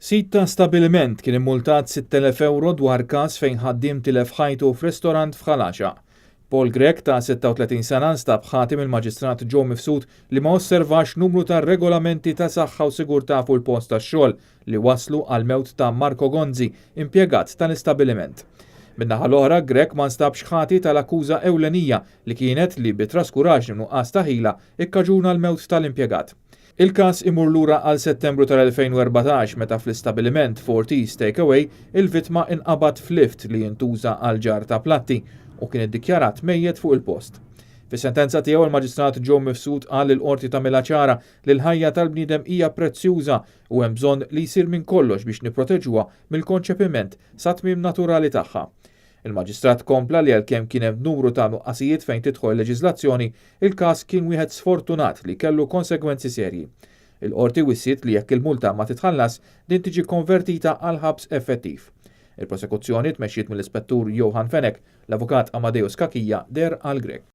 Sid ta' stabiliment kien immultat 6,000 ewro dwar każ fejn ħaddiem tilef ħajtu f'restorant f'Ħal Għaxaq. Paul Grech ta' 36 sena nstab ħati mill-Maġistrat Joe Mifsud li ma osservax numru ta' regolamenti ta' saħħa u sigurtà fuq il-post tax-xogħol li wasslu għall-mewt ta' Marco Gonzi, impjegat tal-istabiliment. Min-naħa l-oħra, Grech ma nstabx ħati tal-akkuża ewlenija li kienet li bi traskuraġni u nuqqas ta' ħila kkaġuna l-mewt tal-impjegat. Il-każ imur lura għal Settembru tal-2014 meta fl-istabiliment Forties Takeaway il-vittma inqabad f'lift li jintuża għall-ġarr ta' platti u kien iddikjarat mejjet fuq il-post. Fis-sentenza tiegħu il-Maġistrat Joe Mifsud qal li l-Qorti tagħmilha ċara li l-ħajja tal-bniedem hija prezzjuża u hemm bżonn li jsir minn kollox biex nipproteġuha mill-konċepiment sat-tmiem naturali tagħha. Il-Maġistrat kompla li għalkemm kien hemm numru ta' nuqqasijiet fejn tidħol il-leġiżlazzjoni, il-każ kien wieħed sfortunat li kellu konsegwenzi serji. Il-Qorti wissiet li jekk il-multa ma titħallas, din tiġi konvertita għal ħabs effettiv. Il-prosekuzzjoni tmexxiet mill-Ispettur Johann Fenech, l-Avukat Amadeus Cachia deher għal Grech.